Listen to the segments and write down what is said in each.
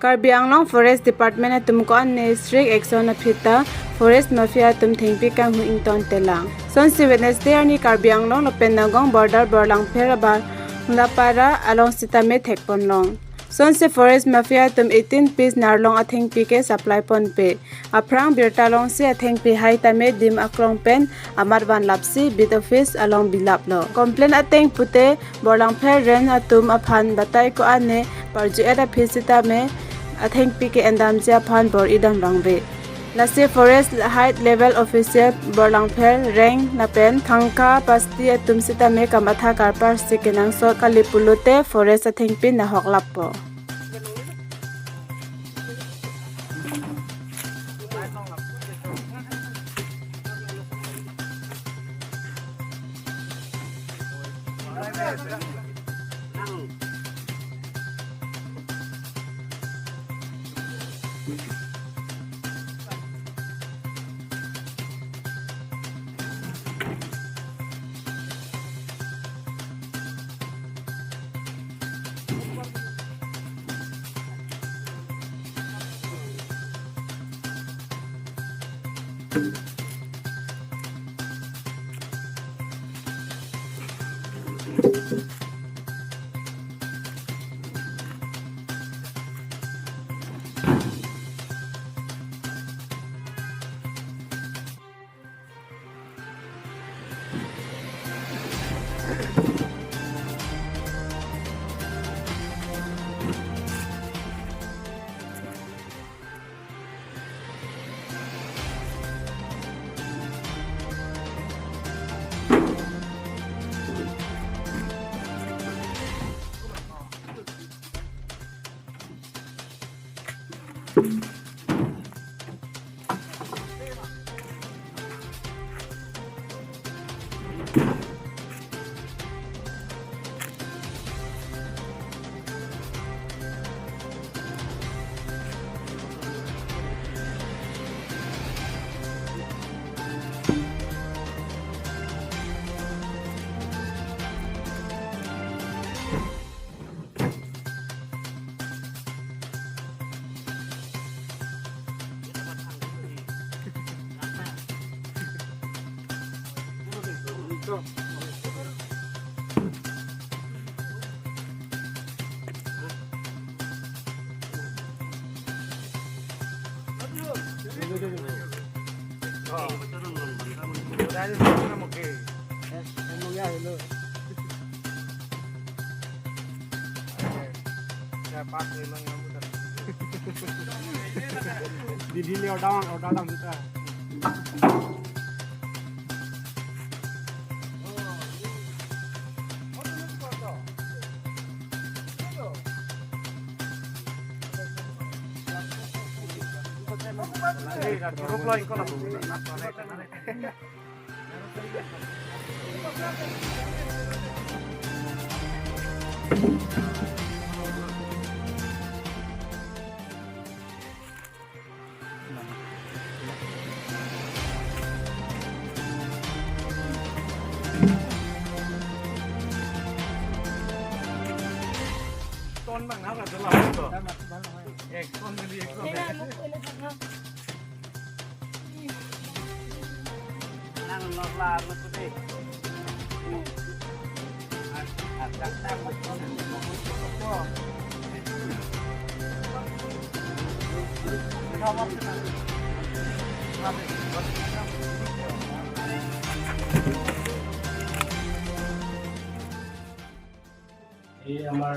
Karbi Anglong Forest Department atum ko an ne strict action aphita forest mafia tum thengpi kang hu ington telang. Sonsi Wednesday ani Karbi Anglong lopen nagong border borlang pher ba lapara along sitame thekpon long. Sonsi forest mafia tum 18 piece narlong atheng pi ke supply pon pe. Aprang birta long si atheng pi hai tame dim aklong pen amar ban lapsi bit office along bilap lo. Complaint ateng pute borlang pher ren atum aphan batai ko ane parju era phisita me atheng pi ke endam ja phan bor idam rangbe. Lasi forest height level officer borlangpher reng lapen thangka pasti atum sita me kamatha karpar sikenang so kalipulute forest atheng pi na hoklappo. এই আমাৰ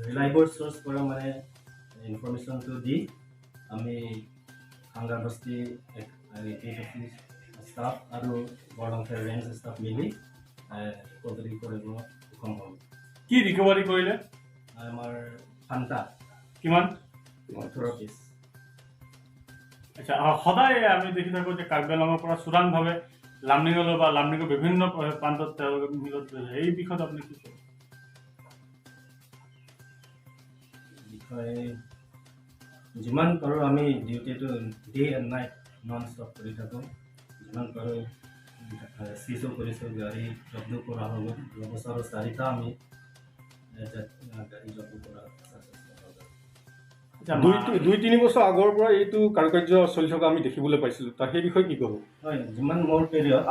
ৰিলাইবল source পৰা মানে ইনফৰমেশ্যনটো দি আমি হাংগাৰবস্তি staff আৰু বৰলংফেৰ range staff মিলি recovery কৰিব সক্ষম হ'ল। কি ৰিকভাৰী কৰিলে? আমাৰ ফান্তা কিমান? 18 পিচ। আচ্ছা, সদায় আমি দেখি থাকোঁ যে কাৰ্বি আংলঙৰ পৰা চোৰাংভাৱে লামডিঙলৈ বা লামডিঙৰ বিভিন্ন প্ৰান্তত তেওঁলোকে মিলত এই বিষয়ত আপুনি কি ক'ব? বিষয়ে যিমান পাৰোঁ আমি ডিউটিটো day and night non stop কৰি থাকোঁ। যিমান পাৰোঁ চিজো কৰিছোঁ, গাড়ী জব্দ কৰা হৈ গ'ল। যোৱা বছৰৰ 4টা আমি গাড়ী জব্দ কৰা success হৈ গ'ল। আচ্ছা, 2-3 বছৰ আগৰ পৰা এইটো কাৰুকাৰ্য চলি থকা আমি দেখিবলৈ পাইছিলোঁ, তাৰ সেই বিষয়ে কি ক'ব? হয়, যিমান মোৰ পিৰিয়ড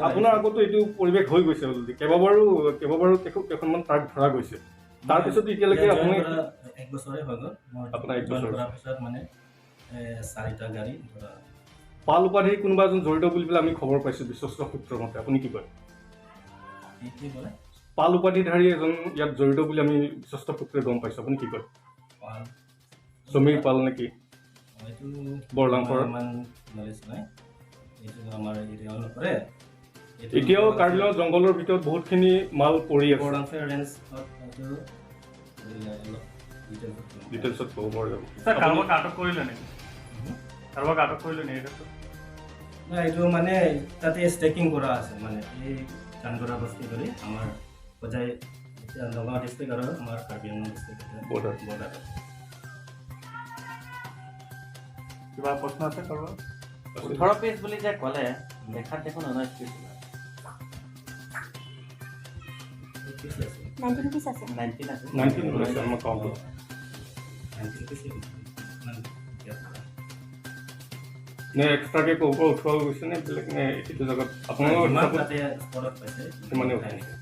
আপোনাৰ আগতো এইটো পৰিৱেশ হৈ গৈছে অলৰেডি, কেইবাবাৰো কেইখনমান ট্ৰাক ধৰা গৈছে, তাৰপিছত এতিয়ালৈকে আপুনি 1 বছৰে হৈ গ'ল। মই আপোনাৰ 1 join বছৰ। কৰাৰ পিছত মানে 4টা গাড়ী ধৰা। পাল উপাধিৰ কোনোবা এজন জড়িত বুলি পেলাই আমি খবৰ পাইছোঁ বিশ্বস্ত সূত্ৰৰ মতে, আপুনি কি কয়? কি ক'লে? পাল উপাধিধাৰী এজন ইয়াত জড়িত বুলি আমি বিশ্বস্ত সূত্ৰে গম পাইছোঁ, আপুনি কি কয়? পাল সমীৰ পাল নেকি? এইটো বৰলাংফৰ। ইমান নলেজ নাই, এইটো আমাৰ এৰিয়াও নপৰে। এইটো এতিয়াও কাৰ্বি আংলং জংঘলৰ ভিতৰত বহুতখিনি মাল পৰি আছে। বৰলাংফৰ ৰেঞ্জত এইটো অলপ ডিটেইলছত ক'ম। ডিটেইলছত ক'ব পৰা যাব। ছাৰ, কাৰোবাক আটক কৰিলে নেকি? কাৰোবাক আটক কৰিলে নেকি এই ক্ষেত্ৰত? নাই, এইটো মানে তাতে ষ্টেকিং কৰা আছে, মানে এই চানগৰা বস্তি কৰি আমাৰ হোজাই এতিয়া নগাঁও ডিষ্ট্ৰিক্ট আৰু আমাৰ কাৰ্বি আংলং ডিষ্ট্ৰিক্ট Border. বৰ্ডাৰত। কিবা প্ৰশ্ন আছে কাৰোবাৰ? 18 পিচ বুলি যে ক'লে, দেখাত দেখোন 19 পিচ ওলাল। পিচ আছে। 19 পিচ আছে। 19 আছে। 19 ওলাইছে আমাৰ কাউণ্টত। 19 পিচ ইমান ইয়াত পৰা। নে এক্সট্ৰাকে ক'ৰ পৰা উঠোৱা গৈছে নে বেলেগ নে এইটো জেগাত আপোনালোকৰ যিমান হিচাপত তাতে স্পটত পাইছে সিমানে উঠাইছে।